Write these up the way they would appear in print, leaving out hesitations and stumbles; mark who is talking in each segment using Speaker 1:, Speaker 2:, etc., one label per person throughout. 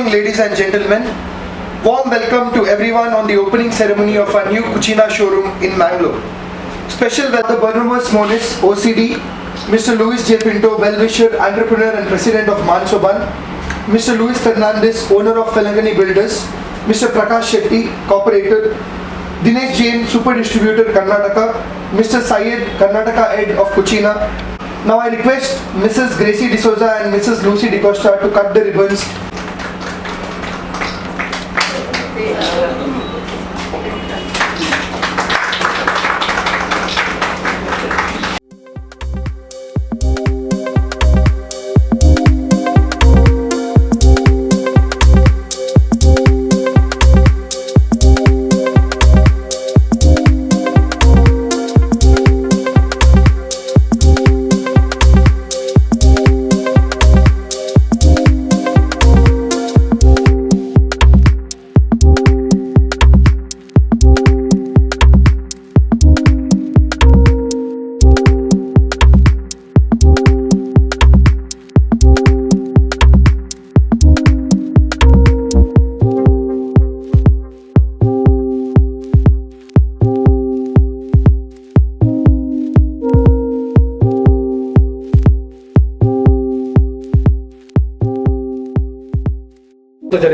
Speaker 1: Good morning, ladies and gentlemen. Warm welcome to everyone on the opening ceremony of our new Kutchina showroom in Mangalore. Special welcome to Barnabas Monis, OCD, Mr. Louis J. Pinto, well-wisher, entrepreneur and president of Mansoban, Mr. Louis Fernandez, owner of Felangani Builders, Mr. Prakash Shetty, corporator, Dinesh Jain, super distributor, Karnataka, Mr. Syed, Karnataka head of Kutchina. Now I request Mrs. Gracie D'Souza and Mrs. Lucy D'Costa to cut the ribbons.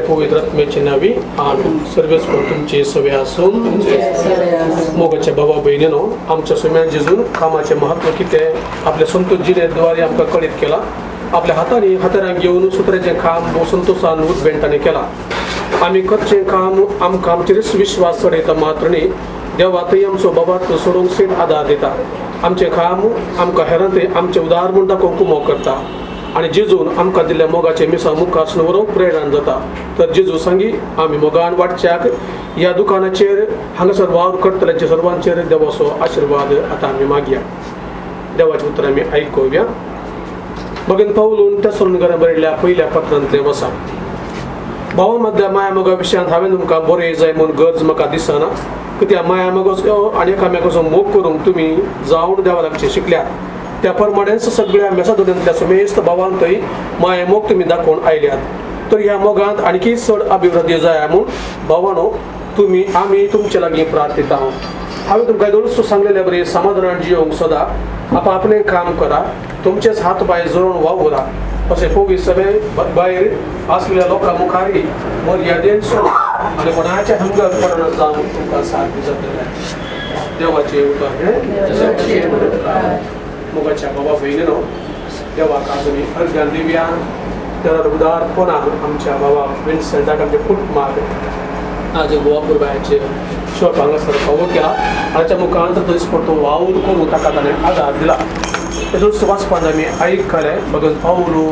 Speaker 2: पवित्र आत्म्याचे नावी आमेन. सर्वेस्पर तुमचे सवे आसून मोगाच्या बाबा भयणीनो, आमच्या सुम्या जेजून कामाचें महत्व कितें आपल्या संतोष जिणेद्वारे आमकां कळीत केलां. आपल्या हातांनी हातारांक घेवन सुत्र्याचें काम भोव संतोशान उद्बेंटांनी केलां. आमी करचें काम आमकां आमचेरच विश्वास चडयता मात्र न्ही, देवा थंय आमचो बाबात सोडूंक सयत आदार दिता. आमचें काम आमकां हेरांतय आमचें उदार म्हूण दाखोवंक कुमोक करता आनी जेजून आमकां दिल्ल्या मोगाचे मिसां मुखार व्हरूंक प्रेरणा जाता. तर जेजू सांगी आमी मोगान वाटच्याक ह्या दुकानाचेर हांगासर वावर करतल्यांचे सर्वांचेर देवाचो आशिर्वाद आतां आमी मागया. देवाचें उतर आमी आयकुया. भगीन पावलून तेसलोनिकरां बरयल्ल्या पयल्या पत्रांतलें वसा. भावा मदल्या माया मोगा विशयांत हांवें तुमकां बरें जाय म्हूण गरज म्हाका दिसना, कित्याक माया मोगाचो आनी एकामेकाचो मोग करूंक तुमी जावन देवा लागचें शिकल्यात. त्या प्रमाणेच सगळ्या मेसादोन्यांतल्या सुमेस्त भावांतय माया मोग तुमी दाखोवन आयल्यात. तर ह्या मोगांत आणखी चड अभिवृद्धी जाय म्हूण भावानो तुमी आमी तुमचे लागीं प्रार्थिता. हांवें तुमकां दोळसो सांगलेले बरी समाधानान जियोंक सदा आपआपलें काम करा, तुमचेच हात पांय जोडून वावरा, अशें पवी सगळे भायर आसलेल्या लोकां मुखार मर्यादेन सोड आनी कोणाच्या हंगर पडना जावन तुमकां साथ जातलें. देवाचें उतर हें मोगाच्या बाबा भयणीनो, देवाक आज आमी अर्घ्यान दिवया. तर उदारपणान आमच्या बाबा विन्सेंटाक आमच्या कुटुंबाक आज गोवा पुरबायाचे शॉप हांगासर फावो केला. ताच्या मुखांत दिसपडतो वावर करून ताका ताणें आदार दिला. तेजूच वाचपान आमी आयकलें भगत पावलू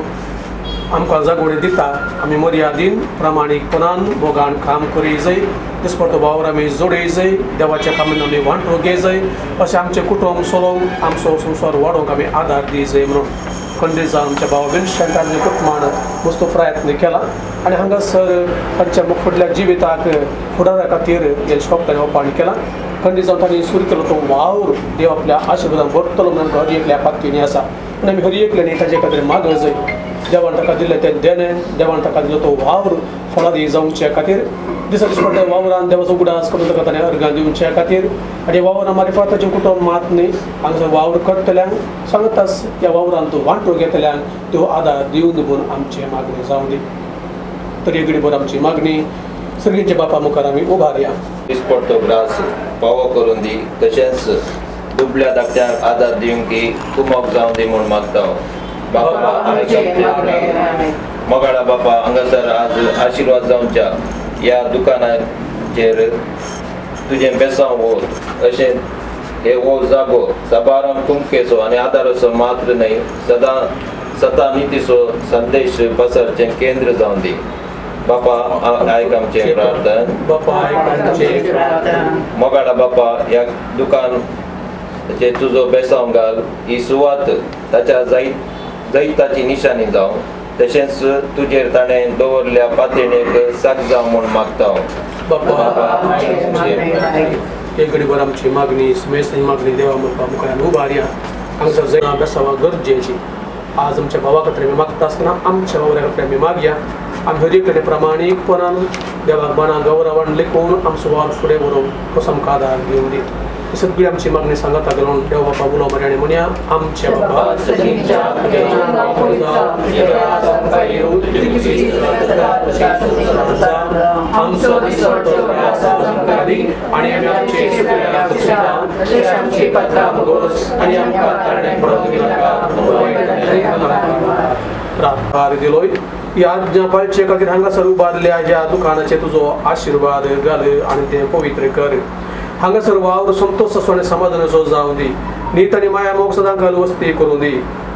Speaker 2: आमकां जागोवणी दिता. आमी मर्यादीन प्रामाणीकपणान मोगान काम करी जाय, दिसपडतो वावर आमी जोडय जाय, देवाच्या कामान आमी वांटो घे जाय, अशें आमचें कुटुंब चलोवंक आमचो संवसार वाडोवंक आमी आदार दी जाय म्हणून खंडीत जावन आमच्या भावा विन्सेंटान कुटुंबान मस्त प्रयत्न केला आनी हांगासर तांच्या फुडल्या जिविताक फुडारा खातीर हें शॉप ताणें ओपन केलां. खंडीत जावन तांणी सुरू केलो तो वावर देव आपल्या आशिर्वादान भरतलो म्हणून हर एकल्या पातयेनी आसा. आनी आमी हर एकल्यानी ताजे खातीर मागो जाय. देवान ताका दिल्लें तें देणें, देवान ताका दिलो तो वावर फळादी जावचे खातीर दिसा दिसपट्ट्या वावरान देवाचो उगडास करून ताका ताणें अर्घां दिवचे खातीर आनी वावरा मारिफात ताचें कुटुंब मात न्ही, हांगासर वावर करतल्यांक सांगताच ह्या वावरान तो वांटो घेतल्यांक त्यो आदार दिवन म्हूण आमची मागणी जावं दी. तर एक घडीभर आमची मागणी सर्गीच्या बापा मुखार आमी उबारया.
Speaker 3: दिसपडतो ग्रास पावो करून दी, तशेंच दुबल्या धाकट्यांक आदार दिवंक की कुमोक जावं दी म्हूण मागता. बापा मोगाळा बापा, हांगासर आज आशिर्वाद जावच्या ह्या दुकानाचेर तुजें बेसांव हो अशें हे हो जागो साबारांक कुमकेचो आनी आदाराचो मात्र न्हय, सदां सता नितीचो संदेश पसरचें केंद्र जावन दी. बापा आयक आमचें प्रार्थन.
Speaker 2: बापा आयक आमचें
Speaker 4: प्रार्थन.
Speaker 3: मोगाळा बापा, ह्या दुकान तुजो बेसांव घाल, ही सुवात ताच्या जैताची निशाणी जावं, तशेंच तुजेर ताणें दवरल्या पातयेक साक जावं म्हूण मागता.
Speaker 2: बापा एक घडीभर आमची मागणी सुमेस्तांची मागणी देवा मुखार उबारया. हांगासर जैना बेसावा गरजेची आज आमच्या भावा खातीर आमी मागता आसतना आमच्या वावऱ्या खातीर आमी मागया. आमी हरी कडेन प्रामाणीकपणान देवाक माना गौरवान लेखून आमचो वावर फुडें व्हरूंक कसो आमकां आदार दिवं दी. सगळी आमची मागणी सांगाता घालून देव बापा उलो बरें आनी म्हणया आमचे बाबा आमचो आनी आमी आमचे आनी आमकां रात दिलोय ह्या आज्ञा पाळचे खातीर हांगासर उबारल्या ह्या दुकानाचे तुजो आशिर्वाद घाल आनी तें पवित्र कर. हांगासर वावर संतोष आनी समाधानाचो जावं दी. नीत आनी माया मोग सदां घाल वस्ती करूं दी.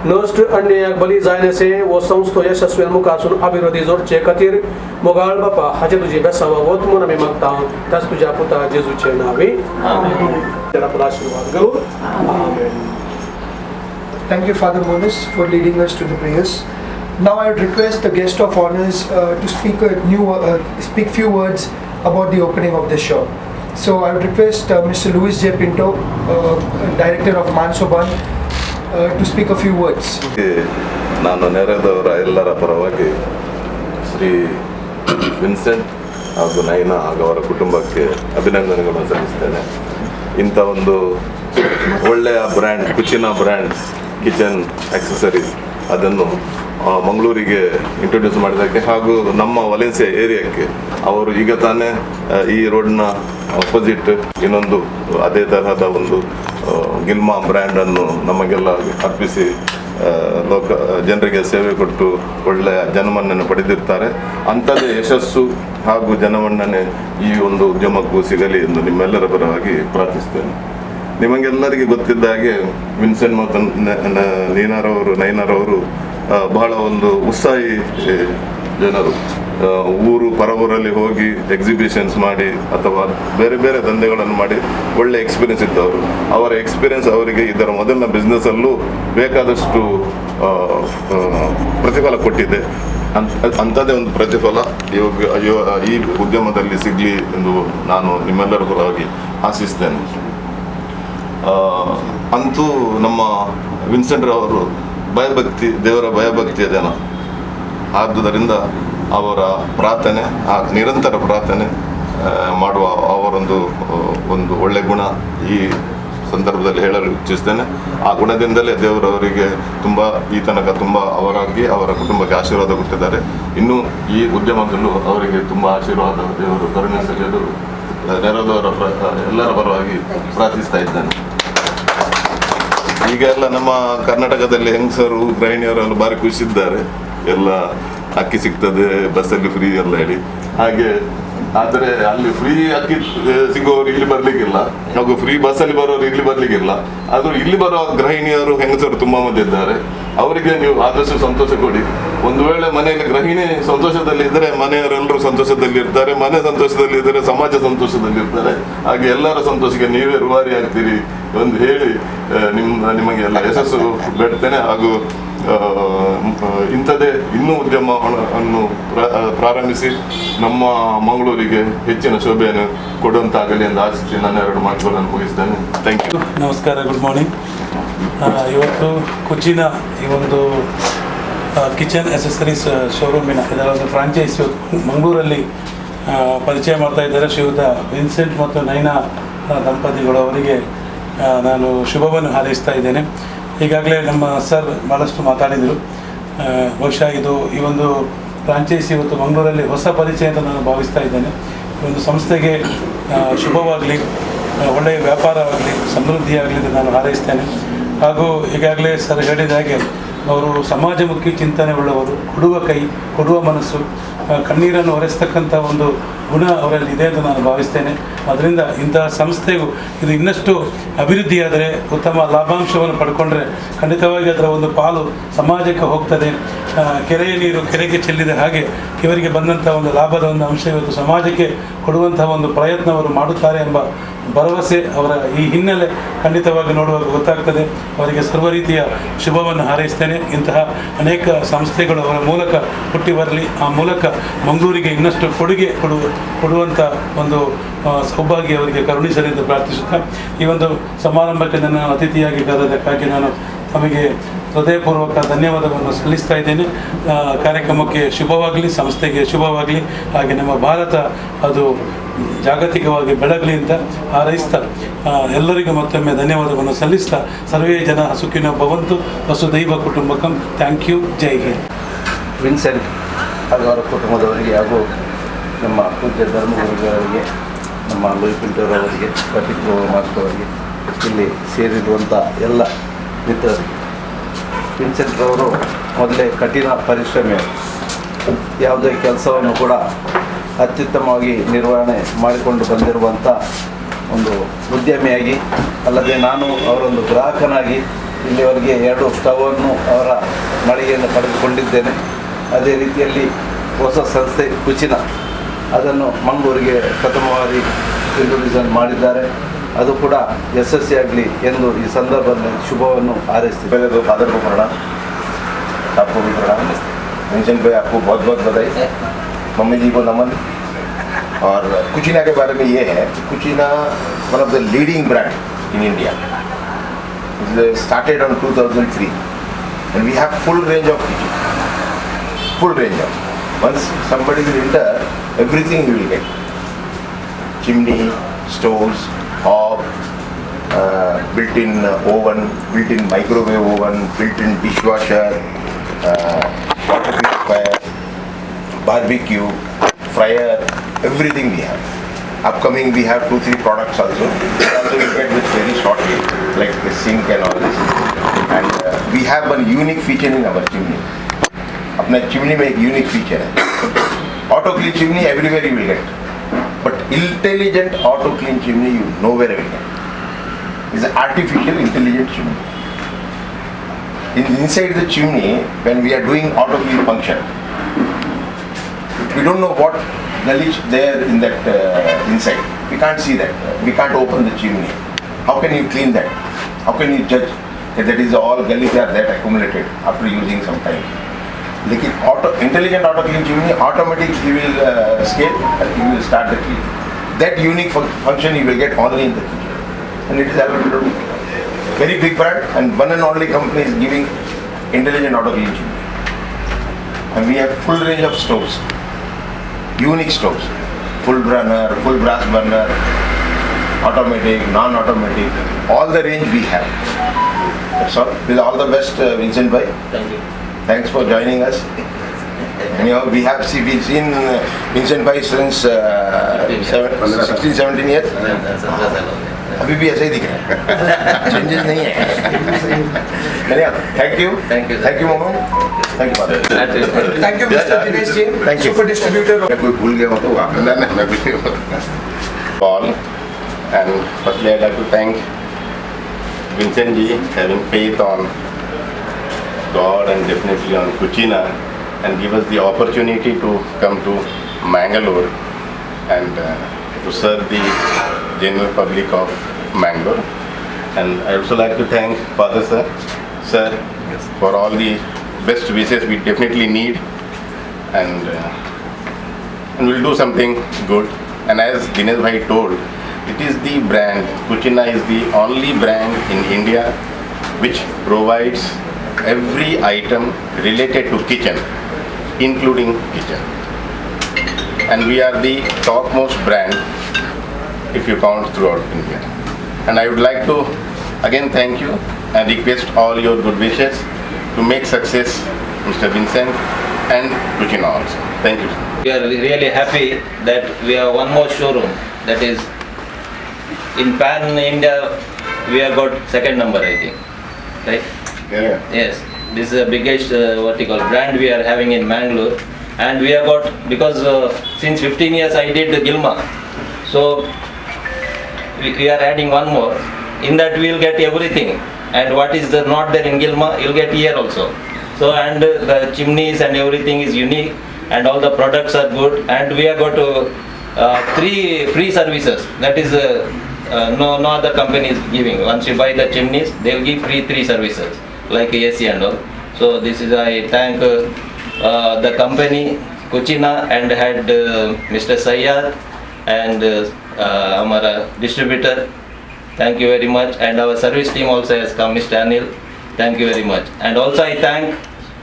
Speaker 2: नश्ट अन्यायाक बली जायनासे हो संस्थो यशस्वी मुखासून अभिवृद्धी जोडचे खातीर मोगाळ बापा हाचे तुजी बेसावा वत म्हूण आमी मागता त्याच तुज्या पुता जेजूचे नांवे आमेन. आपलो आशिर्वाद घालून आमेन.
Speaker 1: Thank you, Father Moniz, for leading us to the prayers. Now I would request the guest of honors to speak few words about the opening of this shop. So I would request Mr. Louis J. Pinto, Director of Mansoban, to speak a few words.
Speaker 4: ನಾನು ನೆರೆದವರ ಎಲ್ಲರ ಪರವಾಗಿ Shri Vincent ಹಾಗೂ ನೈನಾ ಹಾಗೂ ಅವರ ಕುಟುಂಬಕ್ಕೆ ಅಭಿನಂದನೆಗಳನ್ನು ಸಲ್ಲಿಸ್ತೇನೆ. ಇಂಥ ಒಂದು ಒಳ್ಳೆಯ brand, Kutchina brand kitchen accessories ಅದನ್ನು ಮಂಗಳೂರಿಗೆ ಇಂಟ್ರೊಡ್ಯೂಸ್ ಮಾಡಿದ್ದಕ್ಕೆ ಹಾಗೂ ನಮ್ಮ ವಲೆನ್ಸಿಯಾ ಏರಿಯಾಕ್ಕೆ ಅವರು ಈಗ ತಾನೇ ಈ ರೋಡ್ನ ಅಪೋಸಿಟ್ ಇನ್ನೊಂದು ಅದೇ ತರಹದ ಒಂದು ಗಿಲ್ಮಾ ಬ್ರ್ಯಾಂಡನ್ನು ನಮಗೆಲ್ಲ ಅರ್ಪಿಸಿ ಲೋಕ ಜನರಿಗೆ ಸೇವೆ ಕೊಟ್ಟು ಒಳ್ಳೆಯ ಜನಮನ್ನಣೆ ಪಡೆದಿರ್ತಾರೆ. ಅಂಥದ್ದೇ ಯಶಸ್ಸು ಹಾಗೂ ಜನಮನ್ನಣೆ ಈ ಒಂದು ಉದ್ಯಮಕ್ಕೂ ಸಿಗಲಿ ಎಂದು ನಿಮ್ಮೆಲ್ಲರ ಪರವಾಗಿ ಪ್ರಾರ್ಥಿಸ್ತೇನೆ. ನಿಮಗೆಲ್ಲರಿಗೆ ಗೊತ್ತಿದ್ದ ಹಾಗೆ ವಿನ್ಸೆಂಟ್ ಮತ್ತು ನೀನಾರವರು ನೈನಾರವರು ಬಹಳ ಒಂದು ಉತ್ಸಾಹಿ ಜನರು. ಊರು ಪರವೂರಲ್ಲಿ ಹೋಗಿ ಎಕ್ಸಿಬಿಷನ್ಸ್ ಮಾಡಿ ಅಥವಾ ಬೇರೆ ಬೇರೆ ದಂಧೆಗಳನ್ನು ಮಾಡಿ ಒಳ್ಳೆ ಎಕ್ಸ್ಪೀರಿಯನ್ಸ್ ಇದ್ದವರು. ಅವರ ಎಕ್ಸ್ಪೀರಿಯನ್ಸ್ ಅವರಿಗೆ ಇದರ ಮೊದಲಿನ ಬಿಸ್ನೆಸ್ಸಲ್ಲೂ ಬೇಕಾದಷ್ಟು ಪ್ರತಿಫಲ ಕೊಟ್ಟಿದೆ. ಅಂಥದ್ದೇ ಒಂದು ಪ್ರತಿಫಲ ಇವಾಗ ಈ ಉದ್ಯಮದಲ್ಲಿ ಸಿಗಲಿ ಎಂದು ನಾನು ನಿಮ್ಮೆಲ್ಲರ ಪರವಾಗಿ ಆಶಿಸ್ತೇನೆ. ಅಂತೂ ನಮ್ಮ ವಿನ್ಸೆಂಟ್ರವರು ಭಯಭಕ್ತಿ, ದೇವರ ಭಯಭಕ್ತಿಯ ಜನ. ಆದುದರಿಂದ ಅವರ ಪ್ರಾರ್ಥನೆ, ಆ ನಿರಂತರ ಪ್ರಾರ್ಥನೆ ಮಾಡುವ ಅವರೊಂದು ಒಂದು ಒಳ್ಳೆ ಗುಣ ಈ ಸಂದರ್ಭದಲ್ಲಿ ಹೇಳಲು ಇಚ್ಛಿಸ್ತೇನೆ. ಆ ಗುಣದಿಂದಲೇ ದೇವರವರಿಗೆ ತುಂಬ ಈ ತನಕ ತುಂಬ ಅವರಾಗಿ ಅವರ ಕುಟುಂಬಕ್ಕೆ ಆಶೀರ್ವಾದ ಕೊಟ್ಟಿದ್ದಾರೆ. ಇನ್ನೂ ಈ ಉದ್ಯಮದಲ್ಲೂ ಅವರಿಗೆ ತುಂಬ ಆಶೀರ್ವಾದ ದೇವರು ಕರುಣಿಸಲಿ ಎಂದು ನೆರೆದವರ ಎಲ್ಲರ ಪರವಾಗಿ ಪ್ರಾರ್ಥಿಸ್ತಾ ಇದ್ದೇನೆ. ಈಗ ಎಲ್ಲ ನಮ್ಮ ಕರ್ನಾಟಕದಲ್ಲಿ ಹೆಂಗಸರು ಗೃಹಿಣಿಯರೆಲ್ಲ ಭಾರಿ ಖುಷಿದ್ದಾರೆ, ಎಲ್ಲ ಅಕ್ಕಿ ಸಿಗ್ತದೆ ಬಸ್ಸಲ್ಲಿ ಫ್ರೀ ಎಲ್ಲ ಹೇಳಿ. ಹಾಗೆ ಆದರೆ ಅಲ್ಲಿ ಫ್ರೀ ಅಕ್ಕಿ ಸಿಗುವವರು ಇಲ್ಲಿ ಬರ್ಲಿಕ್ಕಿಲ್ಲ, ಹಾಗೂ ಫ್ರೀ ಬಸ್ಸಲ್ಲಿ ಬರೋರು ಇಲ್ಲಿ ಬರ್ಲಿಕ್ಕಿಲ್ಲ. ಆದರೂ ಇಲ್ಲಿ ಬರೋ ಗೃಹಿಣಿಯರು ಹೆಂಗಸರು ತುಂಬ ಮಂದಿ ಇದ್ದಾರೆ. ಅವರಿಗೆ ನೀವು ಆದಷ್ಟು ಸಂತೋಷ ಕೊಡಿ. ಒಂದು ವೇಳೆ ಮನೆಯಲ್ಲಿ ಗೃಹಿಣಿ ಸಂತೋಷದಲ್ಲಿ ಇದ್ದರೆ ಮನೆಯವರೆಲ್ಲರೂ ಸಂತೋಷದಲ್ಲಿ ಇರ್ತಾರೆ, ಮನೆ ಸಂತೋಷದಲ್ಲಿ ಇದ್ದರೆ ಸಮಾಜ ಸಂತೋಷದಲ್ಲಿ ಇರ್ತಾರೆ. ಹಾಗೆ ಎಲ್ಲರ ಸಂತೋಷಕ್ಕೆ ನೀವೇ ರೂವಾರಿ ಆಗ್ತೀರಿ ಎಂದು ಹೇಳಿ ನಿಮಗೆಲ್ಲ ಯಶಸ್ಸು ಬೇಡ್ತೇನೆ. ಹಾಗೂ ಇಂಥದೇ ಇನ್ನೂ ಉದ್ಯಮವನ್ನು ಪ್ರಾರಂಭಿಸಿ ನಮ್ಮ ಮಂಗಳೂರಿಗೆ ಹೆಚ್ಚಿನ ಶೋಭೆಯನ್ನು ಕೊಡುವಂತಾಗಲಿ ಎಂದು ಆಶಿಸಿ ನನ್ನ ಎರಡು ಮಾತುಗಳನ್ನು ಮುಗಿಸ್ತೇನೆ. Thank you.
Speaker 5: ನಮಸ್ಕಾರ, ಗುಡ್ ಮಾರ್ನಿಂಗ್. ಇವತ್ತು ಕುಚಿನ ಈ ಒಂದು ಕಿಚನ್ ಅಸೆಸರೀಸ್ ಶೋರೂಮಿನ ಇದರ ಒಂದು ಫ್ರಾಂಚೈಸ್ ಮಂಗಳೂರಲ್ಲಿ ಪರಿಚಯ ಮಾಡ್ತಾ ಇದ್ದಾರೆ ಶ್ರೀಯುತ ವಿನ್ಸೆಂಟ್ ಮತ್ತು ನೈನಾ ದಂಪತಿಗಳು. ಅವರಿಗೆ ನಾನು ಶುಭವನ್ನು ಹಾರೈಸ್ತಾ ಇದ್ದೇನೆ. ಈಗಾಗಲೇ ನಮ್ಮ ಸರ್ ಭಾಳಷ್ಟು ಮಾತಾಡಿದರು. ಬಹುಶಃ ಇದು ಈ ಒಂದು ಫ್ರಾಂಚೈಸಿ ಇವತ್ತು ಮಂಗಳೂರಲ್ಲಿ ಹೊಸ ಪರಿಚಯ ಅಂತ ನಾನು ಭಾವಿಸ್ತಾ ಇದ್ದೇನೆ. ಈ ಒಂದು ಸಂಸ್ಥೆಗೆ ಶುಭವಾಗಲಿ, ಒಳ್ಳೆಯ ವ್ಯಾಪಾರವಾಗಲಿ, ಸಮೃದ್ಧಿಯಾಗಲಿ ಅಂತ ನಾನು ಹಾರೈಸ್ತೇನೆ. ಹಾಗೂ ಈಗಾಗಲೇ ಸರ್ ಹೇಳಿದ ಹಾಗೆ ಅವರು ಸಮಾಜಮುಖಿ ಚಿಂತನೆ ಉಳ್ಳವರು, ಕೊಡುವ ಕೈ, ಕೊಡುವ ಮನಸ್ಸು, ಕಣ್ಣೀರನ್ನು ಒರೆಸ್ತಕ್ಕಂಥ ಒಂದು ಗುಣ ಅವರಲ್ಲಿ ಇದೆ ಅಂತ ನಾನು ಭಾವಿಸ್ತೇನೆ. ಅದರಿಂದ ಇಂತಹ ಸಂಸ್ಥೆಗೂ ಇದು ಇನ್ನಷ್ಟು ಅಭಿವೃದ್ಧಿಯಾದರೆ, ಉತ್ತಮ ಲಾಭಾಂಶವನ್ನು ಪಡ್ಕೊಂಡ್ರೆ ಖಂಡಿತವಾಗಿ ಅದರ ಒಂದು ಪಾಲು ಸಮಾಜಕ್ಕೆ ಹೋಗ್ತದೆ. ಕೆರೆಯ ನೀರು ಕೆರೆಗೆ ಚೆಲ್ಲಿದ ಹಾಗೆ ಇವರಿಗೆ ಬಂದಂಥ ಒಂದು ಲಾಭದ ಒಂದು ಅಂಶ ಇವತ್ತು ಸಮಾಜಕ್ಕೆ ಕೊಡುವಂತಹ ಒಂದು ಪ್ರಯತ್ನ ಅವರು ಮಾಡುತ್ತಾರೆ ಎಂಬ ಭರವಸೆ ಅವರ ಈ ಹಿನ್ನೆಲೆ ಖಂಡಿತವಾಗಿ ನೋಡುವಾಗ ಗೊತ್ತಾಗ್ತದೆ. ಅವರಿಗೆ ಸರ್ವ ರೀತಿಯ ಶುಭವನ್ನು ಹಾರೈಸ್ತೇನೆ. ಇಂತಹ ಅನೇಕ ಸಂಸ್ಥೆಗಳು ಅವರ ಮೂಲಕ ಹುಟ್ಟಿ ಬರಲಿ, ಆ ಮೂಲಕ ಮಂಗಳೂರಿಗೆ ಇನ್ನಷ್ಟು ಕೊಡುಗೆ ಕೊಡುವಂಥ ಒಂದು ಸೌಭಾಗ್ಯ ಅವರಿಗೆ ಕರುಣಿಸಲಿ ಎಂದು ಪ್ರಾರ್ಥಿಸುತ್ತಾ ಈ ಒಂದು ಸಮಾರಂಭಕ್ಕೆ ನನ್ನ ಅತಿಥಿಯಾಗಿ ಕರೆದಕ್ಕಾಗಿ ನಾನು ತಮಗೆ ಹೃದಯಪೂರ್ವಕ ಧನ್ಯವಾದವನ್ನು ಸಲ್ಲಿಸ್ತಾ ಇದ್ದೇನೆ. ಕಾರ್ಯಕ್ರಮಕ್ಕೆ ಶುಭವಾಗಲಿ, ಸಂಸ್ಥೆಗೆ ಶುಭವಾಗಲಿ, ಹಾಗೆ ನಮ್ಮ ಭಾರತ ಅದು ಜಾಗತಿಕವಾಗಿ ಬೆಳಗಲಿ ಅಂತ ಹಾರೈಸ್ತಾ ಎಲ್ಲರಿಗೂ ಮತ್ತೊಮ್ಮೆ ಧನ್ಯವಾದವನ್ನು ಸಲ್ಲಿಸ್ತಾ, ಸರ್ವೇ ಜನ ಸುಖಿನೋ ಭವಂತು, ವಸುಧೈವ ಕುಟುಂಬಕಂ. Thank you. Jai Hind.
Speaker 6: Vincent ಹಾಗೂ ಅವರ ಕುಟುಂಬದವರಿಗೆ ಹಾಗೂ ನಮ್ಮ ಪೂಜ್ಯ ಧರ್ಮಗುರುಗಳಿಗೆ, ನಮ್ಮ ಲೂಯಿ ಪಿಂಟೋರವರಿಗೆ, ಪ್ರತೀಕ್ ಮಾಸ್ಟರ್ ಅವರಿಗೆ, ಇಲ್ಲಿ ಸೇರಿರುವಂಥ ಎಲ್ಲ ಮಿತ್ರರಿಗೆ. ವಿನ್ಸೆಂಟ್ರವರು ಮೊದಲೇ ಕಠಿಣ ಪರಿಶ್ರಮಿ, ಯಾವುದೇ ಕೆಲಸವನ್ನು ಕೂಡ ಅತ್ಯುತ್ತಮವಾಗಿ ನಿರ್ವಹಣೆ ಮಾಡಿಕೊಂಡು ಬಂದಿರುವಂಥ ಒಂದು ಉದ್ಯಮಿಯಾಗಿ, ಅಲ್ಲದೆ ನಾನು ಅವರೊಂದು ಗ್ರಾಹಕನಾಗಿ ಇಲ್ಲಿವರೆಗೆ 2 ಸ್ಟವನ್ನು ಅವರ ಮಳಿಗೆಯನ್ನು ಪಡೆದುಕೊಂಡಿದ್ದೇನೆ. ಅದೇ ರೀತಿಯಲ್ಲಿ ಹೊಸ ಸಂಸ್ಥೆ ಕುಚಿನ, ಅದನ್ನು ಮಂಗಳೂರಿಗೆ ಪ್ರಥಮ ಬಾರಿ ಇಂಟ್ರೊಡ್ಯೂಸನ್ ಮಾಡಿದ್ದಾರೆ. ಅದು ಕೂಡ ಯಶಸ್ವಿಯಾಗಲಿ ಎಂದು ಈ ಸಂದರ್ಭದಲ್ಲಿ ಶುಭವನ್ನು ಹಾರೈಸ್ತೀನಿ.
Speaker 7: पहले तो फादर को प्रणाम, आपको भी प्रणाम। विंसेंट भाई, आपको बहुत बहुत बधाई, मम्मी जी को नमन। और कुचिना के बारे में ये है कि Kutchina one of the leading brand in India, started on 2003 and we have full range of kitchen, full range of. Once somebody will enter, everything he will get. Chimney, stoves, hob, built-in oven, built-in microwave oven, built-in dishwasher, water purifier, barbecue, fryer, everything we have. Upcoming we have 2-3 products also. That also we get with very shortly, like the sink and all this. And we have one unique feature in our chimney. अपना chimney में एक unique feature है। Auto clean chimney everywhere you will get, but intelligent auto clean chimney you nowhere will get. It's an artificial intelligent chimney. Inside the chimney, when we are doing auto clean function, we don't know what knowledge there in that inside. We can't see that. We can't open the chimney. How can you clean that? How can you judge that that is all gullies are that accumulated after using some time? लेकिन auto intelligent auto clean chimney automatic he will scale and he will start the clean. That unique function you will get only in the kitchen, and it is available. Very big brand and one and only company is giving intelligent auto clean chimney. And we have full range of stoves, unique stoves, full burner, full brass burner, automatic, non-automatic, all the range we have. That's all. With all the best, Vincent bhai.
Speaker 3: Thank you.
Speaker 7: Thanks for joining us. Anyhow, we have we've seen Vincent bhai since 16-17 years. अभी भी ऐसे ही दिख रहा है, changes नहीं है। Anyhow, thank you.
Speaker 3: Thank you.
Speaker 7: Thank you, Momo. Thank you, Father.
Speaker 1: Thank you, Mr. Dinesh Jain,
Speaker 7: Thank you.
Speaker 1: super distributor.
Speaker 7: मैं कोई भूल गया हो तो आप
Speaker 8: नहीं नहीं, मैं भी नहीं। All, and firstly I'd like to thank Vincent ji having faith on God and definitely on Kutchina and give us the opportunity to come to Mangalore and to serve the general public of Mangalore. And I also like to thank Father sir, sir,
Speaker 4: Yes.
Speaker 8: for all the best wishes we definitely need, and we'll do something good. And as Dinesh Bhai told, it is the brand, Kutchina is the only brand in India which provides every item related to kitchen, including kitchen. And we are the topmost brand if you count throughout India. And I would like to again thank you and request all your good wishes to make success Mr. Vincent and Kutchina also. Thank you.
Speaker 3: We are really happy that we have one more showroom, that is in Pan India we have got second number, I think, right?
Speaker 8: Yeah.
Speaker 3: Yes, this is the biggest what you call brand we are having in Mangalore, and we have got, because since 15 years I did the Gilma, so we are adding one more. In that we will get everything, and what is the not there in Gilma you will get here also. So and the chimneys and everything is unique, and all the products are good, and we have got 3 free services. That is no other company is giving. Once you buy the chimneys, they will give free 3 services like AC and all. So this is, I thank the company Kutchina and had Mr. Sayyad and our distributor. Thank you very much. And our service team also has come, Mr. Anil. Thank you very much. And also I thank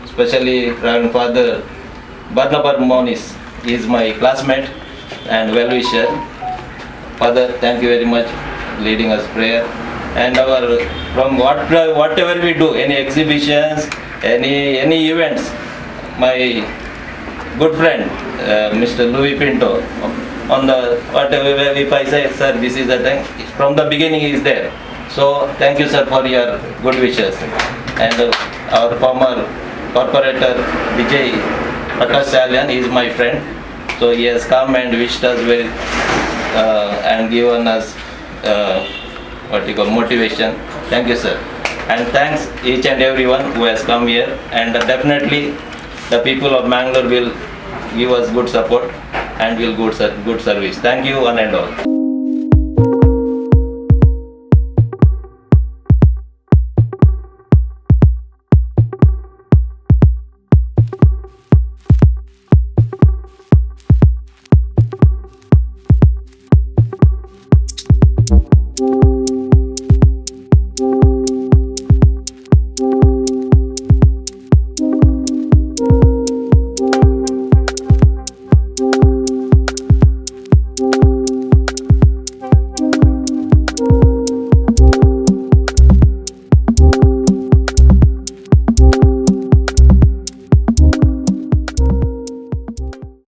Speaker 3: especially Reverend Father Barnabas Monis. He is my classmate and well-wisher. Father, thank you very much leading us prayer. And our from whatever we do, any exhibitions, any events, my good friend Mr. Louis Pinto, on the whatever, if I say, "Sir, this is the thing," from the beginning he is there. So thank you, sir, for your good wishes. And our former corporator Vijay Prakash Salian is my friend. So he has come and wished us well and given us what you call motivation. Thank you, sir. And thanks each and everyone who has come here. And definitely the people of Mangalore will give us good support and will good service. Thank you, one and all.